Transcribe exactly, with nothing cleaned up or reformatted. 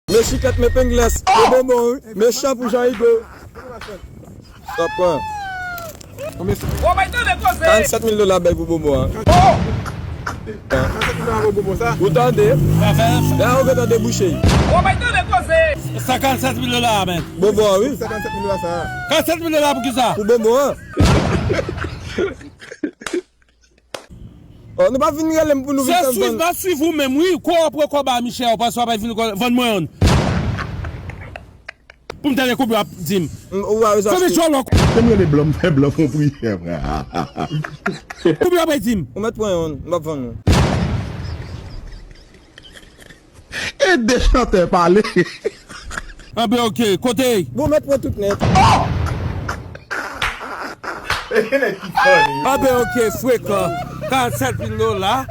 Men chikèt, men pengles, men bonbon, wi. Mechan pou Jean Hugo. Sa pran. Karannsenk mil dola bèy pou bonbon an. Karannsenk mil dola pou bonbon sa. Ou tande? Sa fè. La ou gentan debouche. Sa karannsenk mil dola a, men. Bonbon an, wi. Karannsenk mil dola sa. Karannsenk mil dola pou ki sa? Pou bonbon an. Oh, nou pa vin rele m pou nou vin fè m vann. Se swiv, m ap swiv ou menm, wi. Kou w ap pran kòb a Michel, paske w ap vin vann mwen youn. Pou m tande konbyen w ap di m. Ou pa bezwen achte. Fanmi djòlò. Se m rele blan, m fè blan fè yon priyè, frè. Konbyen w ap di m? Ou mèt pran youn, m ap vann ou. E de chantè pale. Anben, oke, kote? Bon, mèt pran tout nèt. Anben, oke, frekan. Karannsenk mil dola.